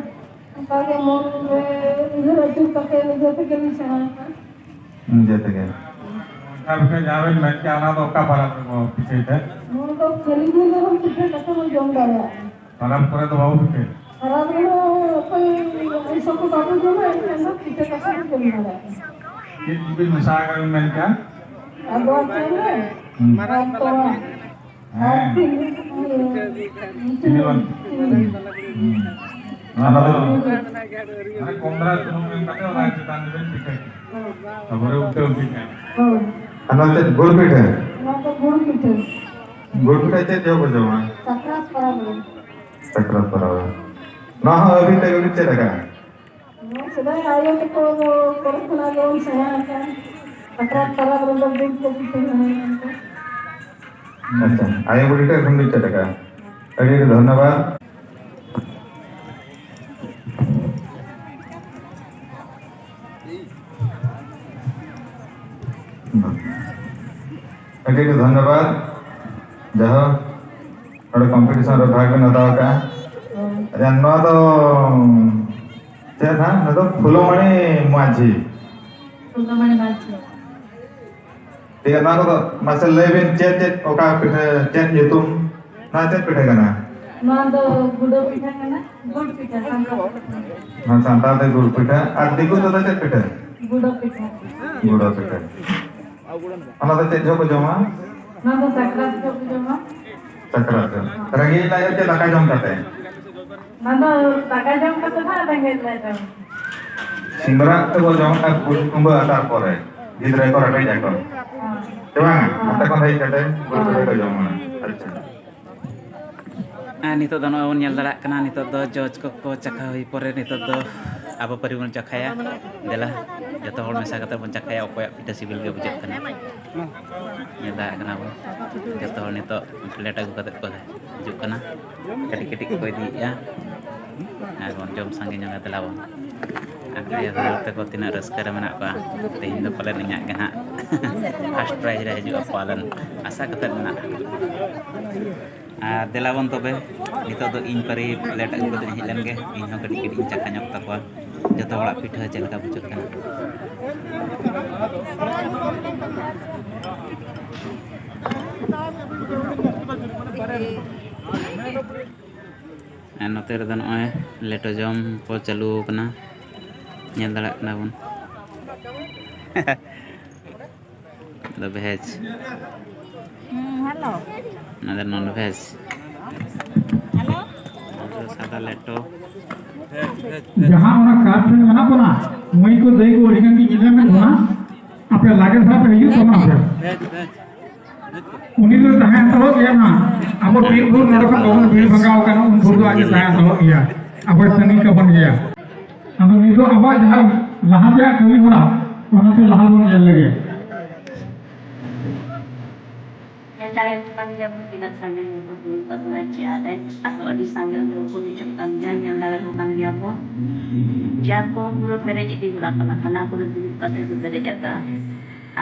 ᱚᱱᱠᱟ ᱜᱮ ᱢᱚᱱ ᱨᱮ ᱩᱭᱦᱟᱹᱨ ᱟᱹᱪᱩᱨ ᱠᱟᱛᱮ ᱱᱤᱡᱮ ᱛᱮᱜᱮ ᱞᱤᱧ ᱥᱮᱬᱟ ᱟᱠᱟᱫᱟ᱾ ᱱᱤᱡᱮ ᱛᱮᱜᱮ᱾ ᱚᱱᱠᱟ ᱯᱤᱴᱷᱟᱹ ᱡᱟᱦᱟᱸ ᱵᱤᱱ ᱢᱮᱱ ᱠᱮᱜᱼᱟ, ᱚᱱᱟ ᱫᱚ ᱚᱠᱟ ᱯᱟᱨᱟᱵᱽ ᱨᱮᱠᱚ ᱯᱤᱴᱷᱟᱹᱭ ᱛᱮ? ᱱᱚᱣᱟ ᱫᱚ ᱠᱷᱟᱹᱞᱤ ᱫᱤᱱ ᱨᱮᱦᱚᱸ ᱯᱤᱴᱷᱟᱹ ᱠᱟᱛᱮ ᱵᱚᱱ ᱡᱚᱢ ᱫᱟᱲᱮᱭᱟᱜᱼᱟ᱾ ᱯᱟᱨᱟᱵᱽ ᱠᱚᱨᱮ ᱫᱚ ᱵᱟᱵᱚ ᱯᱤᱴᱷᱟᱹᱭᱟ? ᱯᱟᱨᱟᱵᱽ ᱨᱮᱦᱚᱸ ᱚᱠᱚᱭ ᱟᱹᱰᱤ ᱥᱚᱠᱛᱚ ᱵᱟᱵᱚ ᱡᱚᱢᱟ, ᱮᱱᱠᱷᱟᱱ ᱫᱚ ᱯᱤᱴᱷᱟᱹ ᱠᱟᱛᱮ ᱵᱚᱱ ᱡᱚᱢ ᱫᱟᱲᱮᱭᱟᱜᱼᱟ᱾ ᱪᱮᱫ ᱠᱚᱵᱤᱱ ᱢᱮᱥᱟ ᱟᱠᱟᱫ ᱵᱤᱱ ᱢᱮᱱ ᱠᱮᱜᱼᱟ? ᱟᱫᱣᱟ ᱪᱟᱣᱞᱮ, ᱦᱩᱸ᱾ ᱟᱨ ᱛᱚᱣᱟ᱾ ᱦᱮᱸ᱾ ᱪᱤᱱᱤ ᱵᱟᱝ? ᱦᱩᱸ᱾ ᱚᱱᱟ ᱫᱚ ᱢᱟᱱᱮ ᱠᱚᱢ ᱫᱷᱟᱨᱟ ᱥᱩᱱᱩᱢ ᱮᱢ ᱠᱟᱛᱮ ᱚᱱᱟ ᱪᱮᱛᱟᱱ ᱨᱮᱵᱮᱱ ᱯᱤᱴᱷᱟᱹ ᱠᱮᱫᱟ᱾ ᱛᱟᱨᱯᱚᱨᱮ ᱩᱞᱴᱟᱹᱣ ᱯᱤᱴᱷᱟᱹ᱾ ᱦᱳᱭ᱾ ᱟᱨ ᱱᱚᱣᱟ ᱪᱮᱫ ᱜᱩᱲ ᱯᱤᱴᱷᱟᱹ? ᱱᱚᱣᱟ ᱫᱚ ᱜᱩᱲ ᱯᱤᱴᱷᱟᱹ᱾ ᱜᱩᱲ ᱯᱤᱴᱷᱟᱹ ᱪᱮᱫ ᱡᱚᱦᱚᱜ ᱠᱚ ᱡᱚᱢᱟ? ᱥᱟᱠᱨᱟᱛ ᱯᱚᱨᱚᱵᱽ ᱨᱮ᱾ ᱥᱟᱠᱨᱟᱛ ᱯᱚᱨᱚᱵᱽ ᱨᱮ᱾ ᱱᱚᱣᱟ ᱦᱚᱸ ᱟᱹᱵᱤᱱ ᱛᱮᱜᱮ ᱵᱤᱱ ᱪᱮᱫ ᱟᱠᱟᱫᱼᱟ? ᱱᱚᱣᱟ ᱥᱮᱫᱟᱭ ᱟᱭᱳ ᱛᱟᱠᱚ ᱠᱚᱨᱮ ᱠᱷᱚᱱᱟᱜ ᱜᱮ ᱵᱚᱱ ᱥᱮᱬᱟ ᱟᱠᱟᱫᱼᱟ᱾ ᱥᱟᱠᱨᱟᱛ ᱯᱚᱨᱚᱵᱽ ᱨᱮᱫᱚ ᱜᱩᱲ ᱠᱚ ᱯᱤᱴᱷᱟᱹᱭᱟ ᱢᱮᱱᱛᱮ᱾ ᱟᱪᱪᱷᱟ, ᱟᱭᱳ ᱵᱩᱰᱷᱤ ᱴᱷᱮᱱ ᱠᱷᱚᱱ ᱵᱤᱱ ᱪᱮᱫ ᱟᱠᱟᱫᱼᱟ᱾ ᱟᱹᱰᱤ ᱟᱹᱰᱤ ᱫᱷᱚᱱᱭᱚᱵᱟᱫ᱾ ᱟᱹᱰᱤ ᱟᱹᱰᱤ ᱫᱷᱚᱱᱭᱚᱵᱟᱫ᱾ ᱡᱟᱭᱦᱳᱠ, ᱱᱚᱰᱮ ᱠᱚᱢᱯᱤᱴᱤᱥᱚᱱ ᱨᱮ ᱵᱷᱟᱜᱽ ᱵᱮᱱ ᱦᱟᱛᱟᱣ ᱠᱟᱜᱼᱟ᱾ ᱟᱪᱪᱷᱟ, ᱱᱚᱣᱟ ᱫᱚ ᱪᱮᱫ ᱦᱟᱸᱜ? ᱱᱚᱣᱟ ᱫᱚ ᱯᱷᱩᱞᱚᱢᱚᱬᱤ ᱢᱟᱹᱡᱷᱤ᱾ ᱯᱷᱩᱞᱚᱢᱚᱬᱤ ᱢᱟᱹᱡᱷᱤ᱾ ᱴᱷᱤᱠ ᱜᱮᱭᱟ, ᱱᱚᱣᱟ ᱠᱚᱫᱚ ᱢᱟᱥᱮ ᱞᱟᱹᱭ ᱵᱤᱱ, ᱪᱮᱫ ᱪᱮᱫ, ᱚᱠᱟ ᱯᱤᱴᱷᱟᱹ, ᱪᱮᱫ ᱧᱩᱛᱩᱢ, ᱱᱚᱣᱟ ᱪᱮᱫ ᱯᱤᱴᱷᱟᱹ ᱠᱟᱱᱟ? ᱱᱚᱣᱟ ᱫᱚ ᱜᱩᱰᱟᱹ ᱯᱤᱴᱷᱟᱹ ᱠᱟᱱᱟ, ᱜᱩᱲ ᱯᱤᱴᱷᱟᱹ, ᱥᱟᱱᱛᱟᱲ ᱯᱤᱴᱷᱟᱹ᱾ ᱱᱚᱣᱟ ᱥᱟᱱᱛᱟᱲ ᱛᱮ ᱜᱩᱲ ᱯᱤᱴᱷᱟᱹ, ᱟᱨ ᱫᱤᱠᱩ ᱛᱮᱫᱚ ᱪᱮᱫ ᱯᱤᱴᱷᱟᱹ? ᱜᱩᱰᱟᱹ ᱯᱤᱴᱷᱟᱹ᱾ ᱜᱩᱰᱟᱹ ᱯᱤᱴᱷᱟᱹ᱾ ᱚᱱᱟ ᱫᱚ ᱪᱮᱫ ᱡᱚᱦᱚᱜ ᱠᱚ ᱡᱚᱢᱟ? ᱱᱚᱣᱟ ᱫᱚ ᱥᱟᱠᱨᱟᱛ ᱡᱚᱦᱚᱜ ᱠᱚ ᱡᱚᱢᱟ᱾ ᱥᱟᱠᱨᱟᱛ ᱡᱚᱢ᱾ ᱨᱮᱸᱜᱮᱡ ᱞᱟᱡ ᱨᱮ ᱪᱮᱫ ᱫᱟᱠᱟ ᱡᱚᱢ ᱠᱟᱛᱮ? ᱚᱱᱟ ᱫᱚ ᱫᱟᱠᱟ ᱡᱚᱢ ᱠᱟᱛᱮ ᱫᱚ ᱨᱮᱸᱜᱮᱡ ᱞᱟᱡ ᱨᱮ᱾ ᱥᱤᱸᱫᱽᱨᱟᱜ ᱛᱮᱵᱚ ᱡᱚᱢ ᱠᱷᱟᱱ ᱯᱩᱥ ᱠᱩᱢᱵᱟᱹ ᱟᱛᱟᱨ ᱯᱚᱨᱮ ᱜᱤᱫᱽᱨᱟᱹ ᱠᱚ ᱨᱮᱴᱮᱡ ᱟᱠᱚ᱾ ᱦᱮᱸ᱾ ᱥᱮ ᱵᱟᱝ? ᱦᱮᱸ᱾ ᱦᱟᱱᱛᱮ ᱠᱷᱚᱱ ᱦᱮᱡ ᱠᱟᱛᱮ ᱜᱩᱲ ᱯᱤᱴᱷᱟᱹ ᱠᱚ ᱡᱚᱢᱟ᱾ ᱟᱪᱪᱷᱟ᱾ ᱟᱨ ᱱᱤᱛᱚᱜ ᱫᱚ ᱱᱚᱜᱼᱚᱭ ᱵᱚᱱ ᱧᱮᱞ ᱫᱟᱲᱮᱭᱟᱜ ᱠᱟᱱᱟ, ᱱᱤᱛᱚᱜ ᱫᱚ ᱡᱚᱡᱽ ᱠᱚᱠᱚ ᱪᱟᱠᱷᱟ ᱦᱩᱭ ᱯᱚᱨᱮ ᱱᱤᱛᱚᱜ ᱫᱚ ᱟᱵᱚ ᱯᱟᱹᱨᱤ ᱵᱚᱱ ᱪᱟᱠᱷᱟᱭᱟ᱾ ᱫᱮᱞᱟ, ᱡᱚᱛᱚ ᱦᱚᱲ ᱢᱮᱥᱟ ᱠᱟᱛᱮ ᱵᱚᱱ ᱪᱟᱠᱷᱟᱭᱟ, ᱚᱠᱚᱭᱟᱜ ᱯᱤᱴᱷᱟᱹ ᱥᱤᱵᱤᱞ ᱜᱮ ᱵᱩᱡᱷᱟᱹᱜ ᱠᱟᱱᱟ᱾ ᱧᱮᱞ ᱫᱟᱲᱮᱭᱟᱜ ᱠᱟᱱᱟ ᱵᱚᱱ, ᱡᱚᱛᱚ ᱦᱚᱲ ᱱᱤᱛᱚᱜ ᱯᱞᱮᱴ ᱟᱹᱜᱩ ᱠᱟᱛᱮ ᱠᱚ ᱦᱤᱡᱩᱜ ᱠᱟᱱᱟ, ᱠᱟᱹᱴᱤᱡ ᱠᱟᱹᱴᱤᱡ ᱠᱚ ᱤᱫᱤᱭᱮᱫᱼᱟ᱾ ᱟᱨ ᱵᱚᱱ ᱡᱚᱢ ᱥᱟᱸᱜᱮ ᱧᱚᱜᱟ, ᱫᱮᱞᱟ ᱵᱚᱱ᱾ ᱟᱨ ᱟᱭᱳ ᱦᱚᱲ ᱛᱟᱠᱚ ᱛᱤᱱᱟᱹᱜ ᱨᱟᱹᱥᱠᱟᱹ ᱨᱮ ᱢᱮᱱᱟᱜ ᱠᱚᱣᱟ, ᱛᱮᱦᱮᱧ ᱫᱚ ᱯᱟᱞᱮᱱ ᱤᱧᱟᱹᱜ ᱜᱮ ᱱᱟᱦᱟᱜ ᱯᱷᱟᱥᱴ ᱯᱨᱟᱭᱤᱡᱽ ᱨᱮ ᱦᱤᱡᱩᱜᱼᱟ ᱯᱟᱞᱮᱱ, ᱟᱥᱟ ᱠᱟᱛᱮᱫ ᱢᱮᱱᱟᱜᱼᱟ᱾ ᱟᱨ ᱫᱮᱞᱟ ᱵᱚᱱ ᱛᱚᱵᱮ, ᱱᱤᱛᱚᱜ ᱫᱚ ᱤᱧ ᱯᱟᱹᱨᱤ ᱯᱞᱮᱴ ᱟᱹᱜᱩ ᱠᱟᱛᱮᱧ ᱦᱮᱡ ᱞᱮᱱ ᱜᱮ, ᱤᱧ ᱦᱚᱸ ᱠᱟᱹᱴᱤᱡ ᱠᱟᱹᱴᱤᱡ ᱤᱧ ᱪᱟᱠᱷᱟ ᱧᱚᱜ ᱛᱟᱠᱚᱣᱟ, ᱡᱚᱛᱚ ᱦᱚᱲᱟᱜ ᱯᱤᱴᱷᱟᱹ ᱪᱮᱫ ᱞᱮᱠᱟ ᱵᱩᱡᱷᱟᱹᱜ ᱠᱟᱱᱟ᱾ ᱟᱨ ᱱᱚᱛᱮ ᱨᱮᱫᱚ ᱱᱚᱜᱼᱚᱭ ᱞᱮᱴᱚ ᱡᱚᱢ ᱠᱚ ᱪᱟᱹᱞᱩ ᱟᱠᱟᱱᱟ, ᱧᱮᱞ ᱫᱟᱲᱮᱭᱟᱜ ᱠᱟᱱᱟ ᱵᱚᱱ᱾ ᱫᱚ ᱵᱷᱮᱡᱽ᱾ ᱦᱩᱸ, ᱦᱮᱞᱳ᱾ ᱚᱱᱟ ᱫᱚ ᱱᱚᱱ ᱵᱷᱮᱡᱽ᱾ ᱦᱮᱞᱳ᱾ ᱟᱫᱟ ᱞᱮᱴᱚ᱾ ᱡᱟᱦᱟᱸ ᱚᱱᱟ ᱠᱟᱨ ᱴᱷᱮᱱ ᱢᱮᱱᱟᱜ ᱵᱚᱱᱟ, ᱢᱟᱹᱭ ᱠᱚ ᱫᱟᱹᱭ ᱠᱚ ᱟᱹᱰᱤ ᱜᱟᱱ ᱜᱮ ᱧᱮᱞ ᱧᱟᱢᱮᱫ ᱵᱚᱱᱟ, ᱟᱯᱮ ᱞᱟᱜᱮ ᱫᱷᱟᱨᱟ ᱯᱮ ᱦᱤᱡᱩᱜ ᱛᱟᱵᱚᱱᱟ ᱟᱯᱮ᱾ ᱩᱱᱤ ᱫᱚ ᱛᱟᱦᱮᱸ ᱦᱟᱛᱟᱲᱚᱜ ᱜᱮᱭᱟ ᱱᱟᱦᱟᱜ᱾ ᱟᱵᱚ ᱛᱤᱱ ᱵᱷᱳᱨ ᱱᱚᱰᱮ ᱠᱷᱚᱱ ᱵᱟᱵᱚᱱ ᱵᱷᱤᱲ ᱵᱷᱟᱜᱟᱣ ᱟᱠᱟᱱᱟ, ᱩᱱ ᱵᱷᱳᱨ ᱫᱚ ᱟᱡ ᱮ ᱛᱟᱦᱮᱸ ᱦᱟᱛᱟᱲᱚᱜ ᱜᱮᱭᱟ᱾ ᱟᱵᱚᱭ ᱛᱟᱺᱜᱤ ᱠᱟᱵᱚᱱ ᱜᱮᱭᱟ᱾ ᱟᱫᱚ ᱱᱤᱛᱚᱜ ᱟᱵᱚᱣᱟᱜ ᱡᱟᱦᱟᱸ ᱞᱟᱦᱟ ᱛᱮᱭᱟᱜ ᱠᱟᱹᱢᱤ ᱦᱚᱨᱟ, ᱚᱱᱟ ᱛᱮ ᱞᱟᱦᱟ ᱵᱚᱱ ᱧᱮᱞ ᱞᱮᱜᱮ᱾ ᱧᱮᱞ ᱫᱟᱲᱮᱭᱟᱠᱚ ᱠᱟᱱ ᱜᱮᱭᱟ ᱵᱚᱱ, ᱛᱤᱱᱟᱹᱜ ᱥᱟᱸᱜᱮ ᱦᱚᱲ ᱠᱚ ᱦᱩᱭᱩᱜ ᱠᱟᱱᱟ ᱪᱮ ᱟᱞᱮ ᱟᱨᱦᱚᱸ ᱟᱹᱰᱤ ᱥᱟᱸᱜᱮ ᱦᱚᱲ ᱠᱚ ᱦᱤᱡᱩᱜ ᱠᱟᱱ ᱜᱮᱭᱟ, ᱧᱮᱞ ᱫᱟᱲᱮᱭᱟᱠᱚ ᱠᱟᱱ ᱜᱮᱭᱟ ᱵᱚᱱ᱾ ᱡᱟ ᱠᱚ ᱯᱩᱨᱟᱹ ᱯᱮᱨᱮᱡ ᱤᱫᱤ ᱠᱚᱲᱟ ᱠᱟᱱᱟ, ᱛᱷᱟᱱᱟ ᱠᱚᱨᱮ ᱫᱩᱲᱩᱵ ᱠᱟᱛᱮ ᱠᱚ ᱯᱮᱨᱮᱡ ᱟᱠᱟᱫᱼᱟ᱾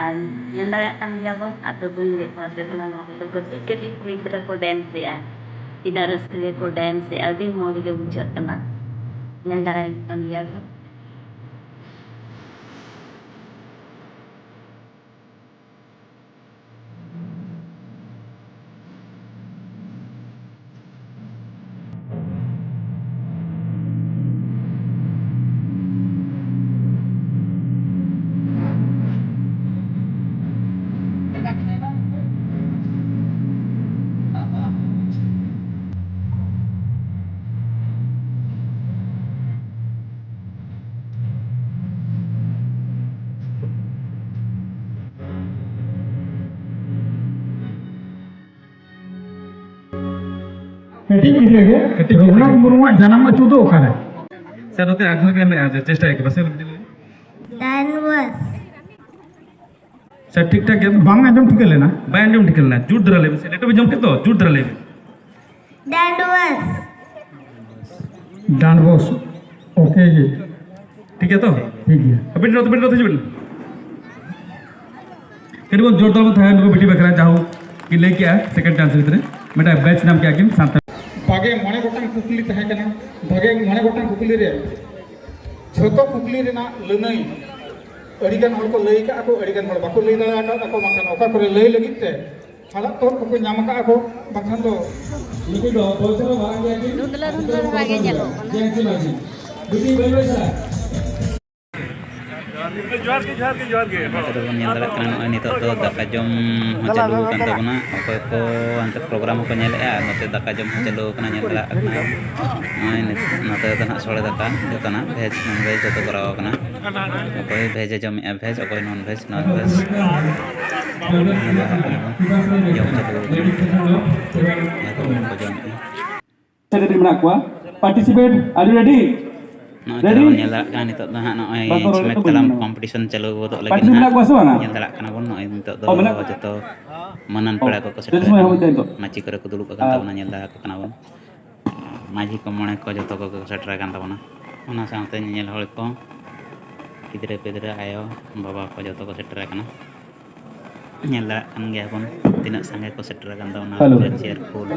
ᱟᱨ ᱧᱮᱞ ᱫᱟᱲᱮᱭᱟᱜ ᱠᱟᱱ ᱜᱮᱭᱟ ᱵᱚᱱ, ᱟᱛᱳ ᱠᱚᱨᱮᱱ ᱜᱮ ᱠᱚᱲᱟ ᱠᱚ ᱠᱟᱹᱴᱤᱡ ᱠᱟᱹᱴᱤᱡ ᱠᱩᱲᱤ ᱜᱤᱫᱽᱨᱟᱹ ᱠᱚ ᱰᱮᱱᱥ ᱮᱫᱼᱟ, ᱛᱤᱱᱟᱹᱜ ᱨᱟᱹᱥᱠᱟᱹ ᱜᱮᱠᱚ ᱰᱮᱱᱥ ᱮᱫᱼᱟ, ᱟᱹᱰᱤ ᱢᱚᱡᱽ ᱜᱮ ᱵᱩᱡᱷᱟᱹᱜ ᱠᱟᱱᱟ᱾ ᱧᱮᱞ ᱫᱟᱲᱮᱭᱟᱠᱚ ᱠᱟᱱ ᱜᱮᱭᱟ ᱵᱚᱱ᱾ ᱠᱟᱹᱴᱤᱡ ᱜᱤᱫᱽᱨᱟᱹ ᱜᱮ ᱠᱟᱹᱴᱤᱡ ᱜᱤᱫᱽᱨᱟᱹ᱾ ᱨᱚᱜᱷᱩᱱᱟᱛᱷ ᱢᱩᱨᱢᱩᱣᱟᱜ ᱡᱟᱱᱟᱢ ᱟᱹᱛᱩ ᱫᱚ ᱚᱠᱟᱨᱮ? ᱥᱮ ᱱᱚᱛᱮ ᱟᱜᱽᱨᱚᱦ ᱜᱮ ᱢᱮᱱᱟᱜᱼᱟ, ᱡᱮ ᱪᱮᱥᱴᱟᱭ ᱠᱚ ᱯᱟᱥᱮ᱾ ᱰᱟᱱ ᱵᱚᱥ᱾ ᱥᱮ ᱴᱷᱤᱠ ᱴᱷᱟᱠ ᱜᱮ ᱵᱟᱝ ᱟᱸᱡᱚᱢ ᱴᱷᱤᱠᱟᱹ ᱞᱮᱱᱟ? ᱵᱟᱭ ᱟᱸᱡᱚᱢ ᱴᱷᱤᱠᱟᱹ ᱞᱮᱱᱟ, ᱡᱳᱨ ᱫᱷᱟᱨᱟ ᱞᱟᱹᱭ ᱢᱮ᱾ ᱥᱮ ᱞᱮᱴᱚ ᱵᱤᱱ ᱡᱚᱢ ᱠᱮᱫ ᱫᱚ, ᱡᱳᱨ ᱫᱷᱟᱨᱟ ᱞᱟᱹᱭ ᱢᱮ᱾ ᱰᱟᱱ ᱵᱚᱥ᱾ ᱰᱟᱱ ᱵᱚᱥ᱾ ᱳᱠᱮ ᱜᱮ᱾ ᱴᱷᱤᱠ ᱜᱮᱭᱟ ᱛᱚ? ᱴᱷᱤᱠ ᱜᱮᱭᱟ᱾ ᱟᱹᱵᱤᱱ ᱱᱚᱛᱮ, ᱟᱹᱵᱤᱱ ᱱᱚᱛᱮ ᱦᱤᱡᱩᱜ ᱵᱤᱱ᱾ ᱠᱟᱹᱴᱤᱡ ᱵᱚᱱ ᱡᱳᱨ ᱫᱟᱨ ᱵᱚᱱ ᱛᱟᱦᱮᱸ, ᱱᱩᱠᱩ ᱵᱤᱴᱤ ᱵᱟᱠᱷᱨᱟ ᱡᱟᱦᱳ ᱠᱤᱱ ᱞᱟᱹᱭ ᱠᱮᱜᱼᱟ, ᱥᱮᱠᱮᱱᱰ ᱪᱟᱱᱥ ᱵᱷᱤᱛᱨᱤ ᱢᱤᱫᱴᱟᱝ ᱵᱮᱪ ᱧᱟᱢ ᱠᱮᱜᱼᱟ ᱠᱤᱱ ᱥᱟᱱᱛᱟᱲ᱾ ᱵᱟᱜᱮ ᱢᱚᱬᱮ ᱜᱚᱴᱟᱝ ᱠᱩᱠᱞᱤ ᱛᱟᱦᱮᱸ ᱠᱟᱱᱟ᱾ ᱵᱟᱜᱮ ᱢᱚᱬᱮ ᱜᱚᱴᱟᱝ ᱠᱩᱠᱞᱤ ᱨᱮ ᱡᱷᱚᱛᱚ ᱠᱩᱠᱞᱤ ᱨᱮᱱᱟᱜ ᱞᱟᱹᱱᱟᱹᱭ ᱟᱹᱰᱤ ᱜᱟᱱ ᱦᱚᱲ ᱠᱚ ᱞᱟᱹᱭ ᱠᱟᱜᱼᱟ ᱠᱚ, ᱟᱹᱰᱤ ᱜᱟᱱ ᱦᱚᱲ ᱵᱟᱠᱚ ᱞᱟᱹᱭ ᱫᱟᱲᱮ ᱟᱠᱟᱫ ᱟᱠᱚ, ᱵᱟᱝᱠᱷᱟᱱ ᱚᱠᱟ ᱠᱚᱨᱮ ᱞᱟᱹᱭ ᱞᱟᱹᱜᱤᱫ ᱛᱮ ᱦᱟᱲᱟᱜ ᱛᱚᱨ ᱠᱚᱠᱚ ᱧᱟᱢ ᱟᱠᱟᱫ ᱟᱠᱚ, ᱵᱟᱝᱠᱷᱟᱱ ᱫᱚ ᱱᱩᱠᱩ ᱫᱚ ᱵᱚᱭᱮᱥ ᱨᱮ ᱢᱟᱨᱟᱝ ᱜᱮᱭᱟ ᱠᱤᱱ᱾ ᱫᱷᱩᱸᱫᱽᱞᱟᱹ ᱫᱷᱩᱸᱫᱽᱞᱟᱹ ᱫᱷᱟᱨᱟ ᱜᱮ ᱧᱮᱞᱚᱜ ᱠᱟᱱᱟ᱾ ᱡᱮ ᱟᱹᱠᱤᱱ ᱢᱟᱹᱡᱷᱤ᱾ ᱵᱤᱴᱤ ᱵᱟᱹᱭ ᱵᱟᱹᱭ ᱥᱮ᱾ ᱡᱚᱦᱟᱨ ᱡᱚᱦᱟᱨ ᱜᱮ, ᱡᱚᱦᱟᱨ ᱜᱮ, ᱡᱚᱦᱟᱨ ᱜᱮ᱾ ᱱᱚᱛᱮ ᱫᱚᱵᱚᱱ ᱧᱮᱞ ᱫᱟᱲᱮᱭᱟᱜ ᱠᱟᱱᱟ, ᱱᱚᱜᱼᱚᱭ ᱱᱤᱛᱚᱜ ᱫᱚ ᱫᱟᱠᱟ ᱡᱚᱢ ᱦᱚᱸ ᱪᱟᱹᱞᱩ ᱟᱠᱟᱱ ᱛᱟᱵᱚᱱᱟ᱾ ᱚᱠᱚᱭ ᱠᱚ ᱦᱟᱱᱛᱮ ᱯᱨᱳᱜᱨᱟᱢ ᱦᱚᱸᱠᱚ ᱧᱮᱞᱮᱫᱼᱟ, ᱟᱨ ᱱᱚᱛᱮ ᱫᱟᱠᱟ ᱡᱚᱢ ᱦᱚᱸ ᱪᱟᱹᱞᱩ ᱟᱠᱟᱱᱟ, ᱧᱮᱞ ᱫᱟᱲᱮᱭᱟᱜ ᱠᱟᱱᱟ᱾ ᱱᱚᱜᱼᱚᱭ ᱱᱤᱛ-, ᱱᱚᱛᱮ ᱫᱚ ᱱᱟᱦᱟᱜ ᱥᱚᱲᱮ ᱫᱟᱠᱟ ᱡᱚᱛᱚᱱᱟᱜ ᱵᱷᱮᱡᱽ ᱱᱚᱱ ᱵᱷᱮᱡᱽ ᱡᱚᱛᱚ ᱠᱚᱨᱟᱣ ᱟᱠᱟᱱᱟ᱾ ᱚᱠᱚᱭ ᱵᱷᱮᱡᱽ ᱮ ᱡᱚᱢᱮᱫᱼᱟ ᱵᱷᱮᱡᱽ, ᱚᱠᱚᱭ ᱱᱚᱱ ᱵᱷᱮᱡᱽ ᱱᱚᱱ ᱵᱷᱮᱡᱽ᱾ ᱧᱮᱞ ᱫᱟᱲᱮᱭᱟᱜ ᱠᱟᱱᱟ ᱵᱚᱱ, ᱡᱚᱢ ᱪᱟᱹᱞᱩ ᱟᱠᱟᱱᱟ᱾ ᱡᱚᱛᱚ ᱠᱚ ᱡᱚᱢᱮᱫᱼᱟ᱾ ᱠᱟᱹᱴᱤᱡ ᱢᱮᱱᱟᱜ ᱠᱚᱣᱟ᱾ Participate, are you ready? ᱱᱚᱜᱼᱚᱭ ᱛᱟᱦᱞᱮ ᱵᱚᱱ ᱧᱮᱞ ᱫᱟᱲᱮᱭᱟᱜ ᱠᱟᱱᱟ, ᱱᱤᱛᱚᱜ ᱫᱚ ᱦᱟᱸᱜ ᱱᱚᱜᱼᱚᱭ ᱵᱟᱠᱚ ᱨᱚᱲᱮᱫ ᱪᱷᱤᱢᱮᱠ ᱛᱟᱵᱚᱱ ᱛᱟᱲᱟᱢ ᱠᱟᱱᱟ᱾ Competition ᱪᱟᱹᱞᱩ ᱜᱚᱫᱚᱜ ᱞᱟᱹᱜᱤᱫ ᱯᱟᱨᱴᱤᱥᱤᱯᱮᱴ ᱦᱟᱸᱜ᱾ ᱢᱮᱱᱟᱜ ᱠᱚᱣᱟ ᱥᱮ ᱵᱟᱝᱟ? ᱧᱮᱞ ᱫᱟᱲᱮᱭᱟᱜ ᱠᱟᱱᱟ ᱵᱚᱱ, ᱱᱚᱜᱼᱚᱭ ᱱᱤᱛᱚᱜ ᱫᱚ ᱚ, ᱢᱮᱱᱟᱜ ᱠᱚᱣᱟ᱾ ᱡᱚᱛᱚ ᱢᱟᱹᱱᱟᱱ ᱚ, ᱯᱮᱲᱟ ᱠᱚᱠᱚ ᱡᱚᱛᱚ ᱥᱮᱴᱮᱨ ᱥᱚᱢᱚᱭ ᱟᱠᱟᱱᱟ᱾ ᱦᱚᱸ ᱢᱤᱫᱴᱮᱱ ᱫᱚ᱾ ᱢᱟᱹᱪᱤ ᱠᱚᱨᱮ ᱠᱚ ᱫᱩᱲᱩᱵ ᱟᱠᱟᱱ ᱟᱨ ᱛᱟᱵᱚᱱᱟ, ᱧᱮᱞ ᱫᱟᱲᱮᱭᱟᱠᱚ ᱠᱟᱱᱟ ᱵᱚᱱ᱾ ᱢᱟᱹᱡᱷᱤ ᱠᱚ, ᱢᱚᱬᱮ ᱠᱚ ᱡᱚᱛᱚ ᱠᱚᱜᱮ ᱠᱚ ᱥᱮᱴᱮᱨ ᱟᱠᱟᱱ ᱛᱟᱵᱚᱱᱟ᱾ ᱚᱱᱟ ᱥᱟᱶᱛᱮ ᱧᱮᱧᱮᱞ ᱦᱚᱲ ᱠᱚ, ᱜᱤᱫᱽᱨᱟᱹ ᱯᱤᱫᱽᱨᱟᱹ, ᱟᱭᱳ ᱵᱟᱵᱟ ᱠᱚ ᱡᱚᱛᱚ ᱠᱚ ᱥᱮᱴᱮᱨ ᱟᱠᱟᱱᱟ᱾ ᱧᱮᱞ ᱫᱟᱲᱮᱭᱟᱜ ᱠᱟᱱ ᱜᱮᱭᱟ ᱵᱚᱱ ᱛᱤᱱᱟᱹᱜ ᱥᱟᱸᱜᱮ ᱠᱚ ᱥᱮᱴᱮᱨ ᱟᱠᱟᱱ ᱛᱟᱵᱚᱱᱟ᱾ ᱦᱮᱞᱳ᱾ ᱯᱩᱨᱟᱹ ᱪᱮᱭᱟᱨ ᱯᱷᱩᱞ᱾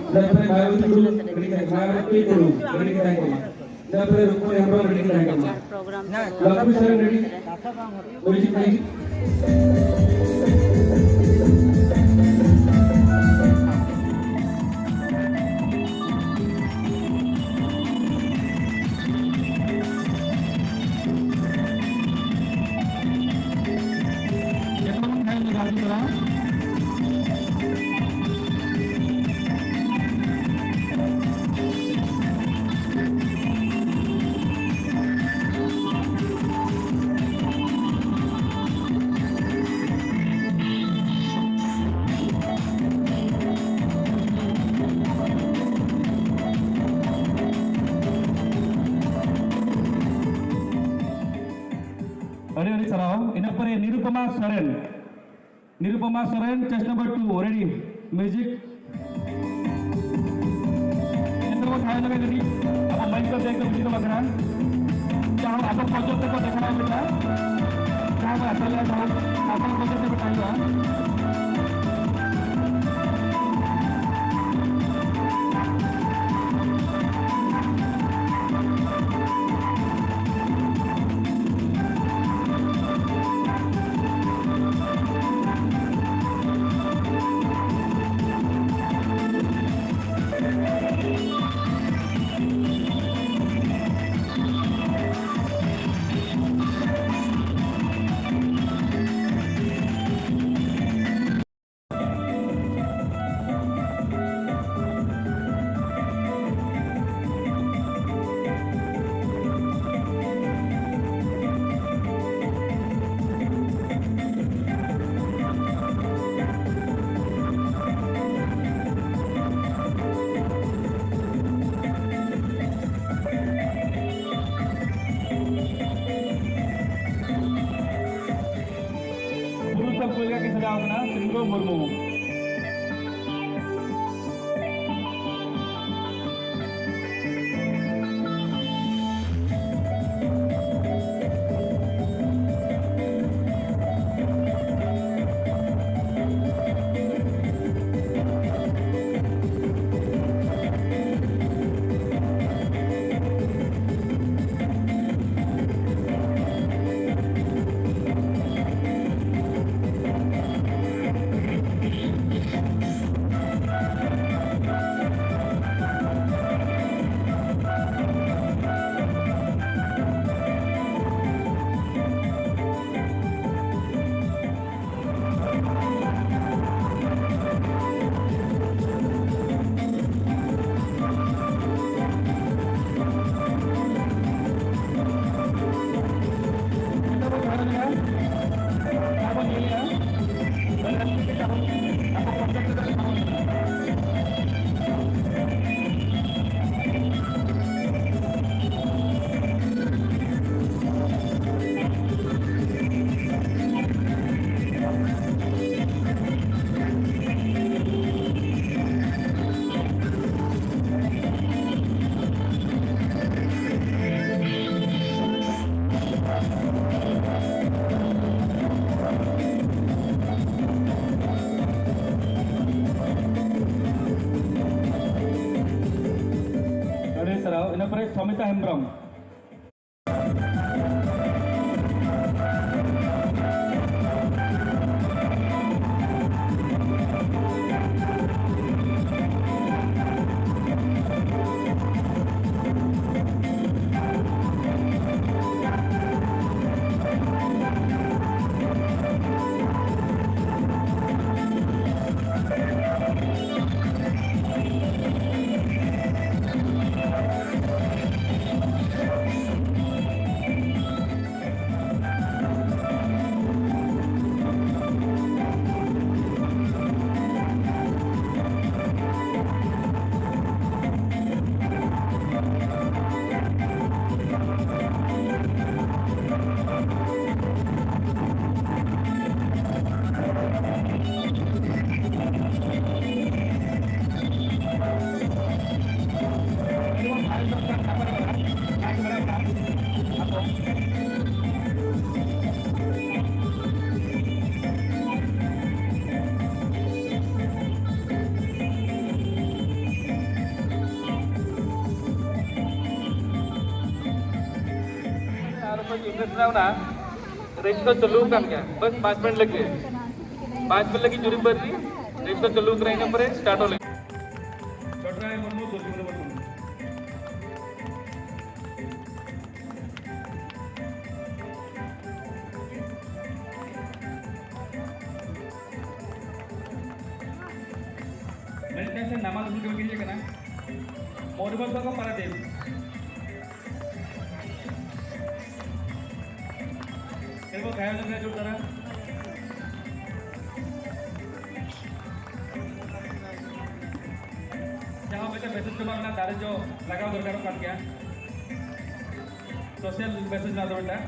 ᱤᱱᱟᱹ ᱯᱚᱨᱮ ᱢᱟᱭᱟᱵᱚᱛᱤ ᱴᱩᱰᱩ, ᱨᱮᱰᱤ ᱜᱮ ᱛᱟᱦᱮᱸ ᱠᱚᱜ ᱢᱟ᱾ ᱤᱱᱟᱹ ᱯᱚᱨᱮ ᱨᱩᱠᱢᱚᱱᱤ ᱦᱮᱢᱵᱨᱚᱢ, ᱨᱮᱰᱤ ᱜᱮ ᱛᱟᱦᱮᱸ ᱠᱚᱜ ᱢᱟ᱾ ᱞᱟᱵᱷᱞᱤ ᱥᱚᱨᱮᱱ, ᱨᱮᱰᱤ? ᱚᱨᱤᱡᱤᱛ, ᱨᱮᱰᱤ? ᱟᱹᱰᱤ ᱟᱹᱰᱤ ᱥᱟᱨᱦᱟᱣ᱾ ᱤᱱᱟᱹ ᱯᱚᱨᱮ Nirupama Soren, Nirupama Soren, chest number two, ready, music. ᱮᱱᱛᱮ ᱨᱮᱦᱚᱸ ᱛᱟᱦᱮᱸ ᱞᱮᱱᱟ ᱠᱟᱹᱴᱤᱡ, ᱟᱵᱚ mic ᱠᱚ ᱛᱮ ᱠᱟᱹᱴᱤᱡ ᱵᱟᱠᱷᱨᱟ᱾ ᱡᱟᱦᱟᱸ ᱟᱵᱚ ᱯᱚᱡᱚᱱ ᱛᱮᱠᱚ ᱫᱮᱠᱷᱟᱣ ᱠᱮᱫᱟ᱾ ᱡᱟᱦᱟᱸ ᱵᱚᱱ ᱟᱥᱟ ᱞᱮᱫᱟ, ᱡᱟᱦᱟᱸ ᱟᱥᱟ ᱯᱚᱡᱚᱱ ᱛᱮᱠᱚ ᱛᱟᱦᱮᱸ ᱦᱩᱭᱩᱜᱼᱟ᱾ ᱡᱟᱣ ᱠᱟᱱᱟ ᱥᱤᱝᱜᱚ ᱢᱩᱨᱢᱩ᱾ ᱟᱹᱰᱤ ᱥᱟᱨᱦᱟᱣ᱾ ᱤᱱᱟᱹ ᱯᱚᱨᱮ ᱥᱚᱢᱤᱛᱟ ᱦᱮᱢᱵᱨᱚᱢ᱾ ᱨᱮᱡᱤᱥᱴᱟᱨ ᱪᱟᱹᱞᱩ ᱟᱠᱟᱱ ᱜᱮᱭᱟ, ᱵᱟᱥ ᱯᱟᱸᱪ ᱢᱤᱱᱤᱴ ᱞᱟᱹᱜᱤᱫ, ᱯᱟᱸᱪ ᱢᱤᱱᱤᱴ ᱞᱟᱹᱜᱤᱫ ᱡᱩᱨᱤ ᱵᱟᱹᱨᱤ ᱨᱮᱡᱤᱥᱴᱟᱨ ᱪᱟᱹᱞᱩ ᱟᱠᱟᱱᱟ, ᱤᱱᱟᱹ ᱯᱚᱨᱮ ᱥᱴᱟᱨᱴ ᱞᱟᱹᱜᱤᱫ᱾ ᱪᱷᱚᱴᱨᱟᱭ ᱢᱩᱨᱢᱩ, ᱫᱩᱨᱜᱟᱹ ᱢᱩᱨᱢᱩ᱾ ᱢᱤᱫᱴᱟᱝ ᱥᱮ ᱱᱟᱢᱟᱞ ᱦᱩᱞ ᱠᱟᱹᱢᱤ ᱠᱟᱱᱟ, ᱢᱚᱭᱩᱨᱵᱷᱚᱸᱡᱽ ᱠᱷᱚᱱ ᱠᱚ ᱯᱟᱨᱟᱫᱤᱯ᱾ ᱮᱨᱯᱚᱨ ᱜᱷᱟᱭᱚᱞ ᱞᱮᱱᱠᱷᱟᱱ ᱡᱳᱨ ᱫᱷᱟᱨᱟ᱾ ᱡᱟᱦᱟᱸ ᱢᱤᱫᱴᱮᱱ ᱢᱮᱥᱮᱡᱽ ᱠᱚ ᱮᱢᱟ ᱠᱟᱱᱟ, ᱫᱟᱨᱮ ᱡᱚ ᱞᱟᱜᱟᱣ ᱫᱚᱨᱠᱟᱨᱚᱜ ᱠᱟᱱ ᱜᱮᱭᱟ᱾ ᱥᱳᱥᱟᱞ ᱢᱮᱥᱮᱡᱽ ᱱᱚᱣᱟ ᱫᱚ ᱢᱤᱫᱴᱟᱝ᱾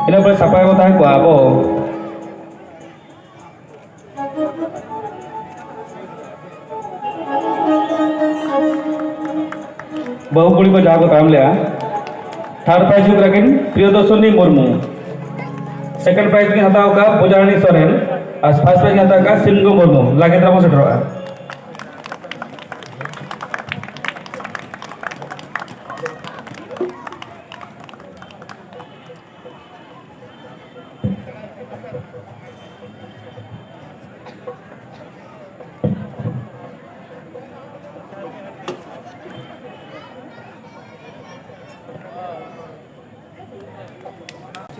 ᱤᱱᱟᱹ ᱯᱚᱨᱮ ᱥᱟᱯᱲᱟᱣ ᱠᱚ ᱛᱟᱦᱮᱸ ᱠᱚᱜᱼᱟ ᱟᱵᱚ ᱵᱟᱹᱦᱩ ᱠᱩᱲᱤ ᱠᱚ ᱡᱟᱦᱟᱸ ᱠᱚ ᱛᱟᱲᱟᱢ ᱞᱮᱜᱼᱟ, ᱛᱷᱟᱨᱰ ᱯᱨᱟᱭᱤᱡᱽ ᱦᱩᱭᱩᱜ ᱠᱟᱱᱟ ᱠᱤᱱ ᱯᱨᱤᱭᱚᱫᱚᱨᱥᱚᱱᱤ ᱢᱩᱨᱢᱩ, ᱥᱮᱠᱮᱱᱰ ᱯᱨᱟᱭᱤᱡᱽ ᱠᱤᱱ ᱦᱟᱛᱟᱣ ᱠᱟᱜᱼᱟ ᱯᱩᱡᱟᱨᱟᱱᱤ ᱥᱚᱨᱮᱱ, ᱟᱨ ᱯᱷᱟᱨᱥᱴ ᱯᱨᱟᱭᱤᱡᱽ ᱠᱤᱱ ᱦᱟᱛᱟᱣ ᱠᱟᱜᱼᱟ ᱥᱤᱱᱜᱳ ᱢᱩᱨᱢᱩ᱾ ᱞᱟᱜᱮ ᱫᱷᱟᱨᱟ ᱵᱚᱱ ᱥᱮᱴᱮᱨᱚᱜᱼᱟ᱾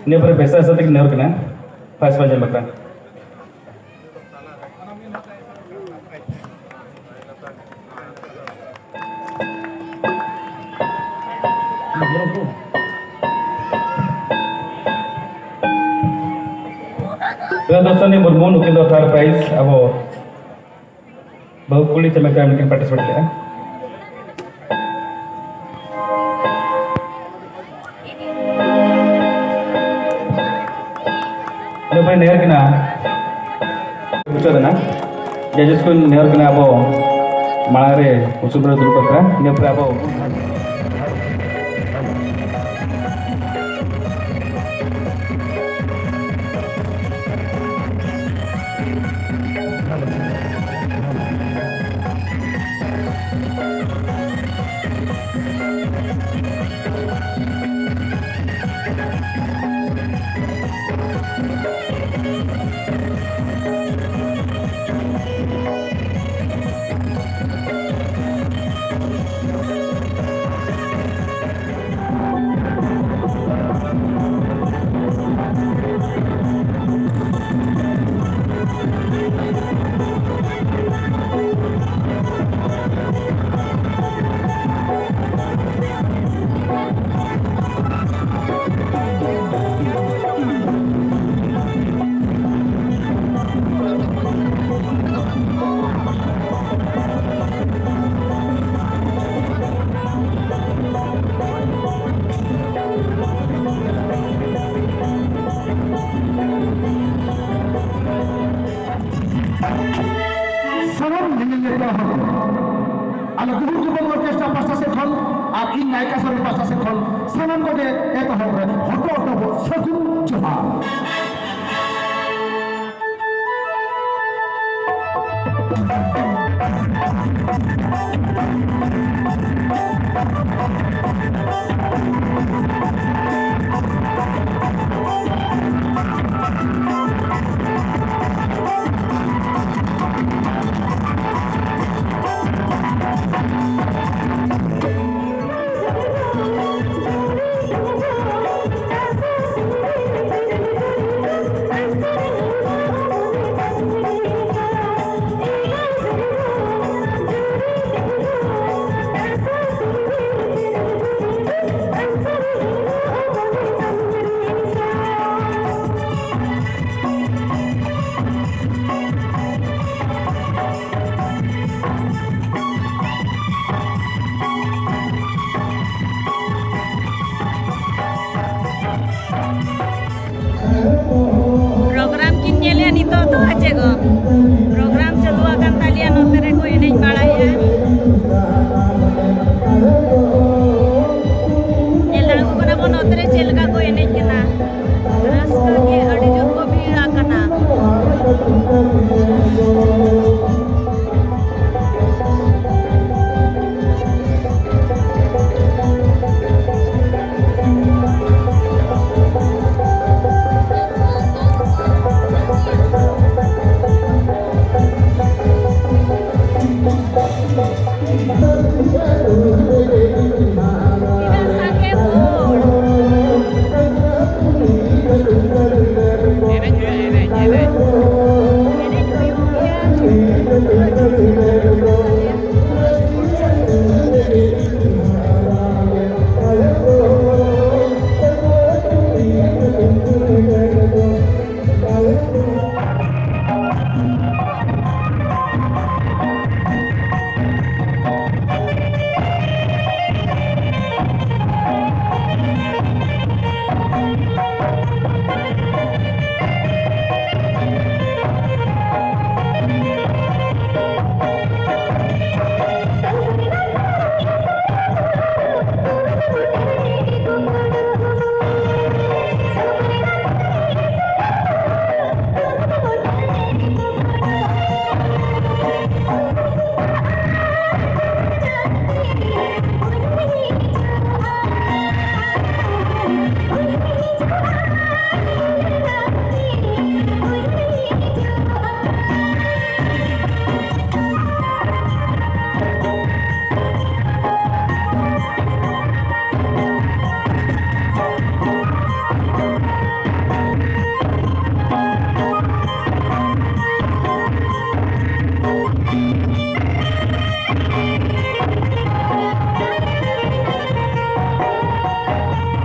ᱤᱱᱟᱹ ᱯᱚᱨᱮ ᱵᱮᱥᱟ ᱥᱟᱛᱮ ᱠᱤᱱ ᱱᱮᱦᱚᱨ ᱠᱟᱱᱟ ᱯᱷᱟᱥᱴ ᱯᱨᱟᱭᱤᱡᱽ ᱮᱢ ᱵᱟᱠᱷᱨᱟ᱾ ᱯᱨᱤᱭᱚᱫᱚᱨᱥᱤᱱᱤ ᱢᱩᱨᱢᱩ, ᱱᱩᱠᱤᱱ ᱫᱚ ᱛᱷᱟᱨᱰ ᱯᱨᱟᱭᱤᱡᱽ ᱟᱵᱚ ᱵᱟᱹᱦᱩ ᱠᱩᱲᱤ ᱪᱟᱢᱮᱠᱟ ᱱᱩᱠᱤᱱ ᱯᱟᱨᱴᱤᱥᱤᱯᱮᱴ ᱞᱮᱫᱼᱟ᱾ ᱟᱫᱚ ᱵᱚᱱ ᱱᱮᱦᱚᱨ ᱠᱤᱱᱟ ᱢᱩᱪᱟᱹᱫ ᱮᱱᱟ᱾ Judges ᱠᱚᱧ ᱱᱮᱦᱚᱨ ᱠᱟᱱᱟ ᱟᱵᱚ ᱢᱟᱲᱟᱝ ᱨᱮ ᱩᱥᱩᱞ ᱨᱮ ᱫᱩᱲᱩᱵ ᱵᱟᱠᱷᱨᱟ, ᱤᱱᱟᱹ ᱯᱚᱨᱮ ᱟᱵᱚ ᱥᱟᱱᱟᱢ ᱧᱮᱧᱮᱞᱤᱭᱟᱹ ᱠᱚᱲᱟ ᱦᱚᱲ ᱠᱚ, ᱟᱞᱮ ᱜᱩᱦᱩᱨ ᱡᱩᱵᱚᱱ ᱚᱨᱠᱮᱥᱴᱨᱟ ᱯᱟᱥᱴᱟ ᱥᱮᱫ ᱠᱷᱚᱱ ᱟᱨ ᱤᱧ ᱱᱟᱭᱠᱟ ᱥᱚᱨᱮᱱ ᱯᱟᱥᱴᱟ ᱥᱮᱫ ᱠᱷᱚᱱ ᱥᱟᱱᱟᱢ ᱠᱚᱜᱮ ᱮᱛᱚᱦᱚᱵ ᱨᱮ ᱦᱚᱴᱚᱜ ᱦᱚᱴᱚᱜ ᱥᱟᱹᱜᱩᱱ ᱡᱚᱦᱟᱨ᱾ ᱯᱨᱳᱜᱨᱟᱢ ᱠᱤᱱ ᱧᱮᱞᱮᱜᱼᱟ ᱱᱤᱛᱚᱜ ᱫᱚ, ᱪᱮᱫ ᱠᱚ?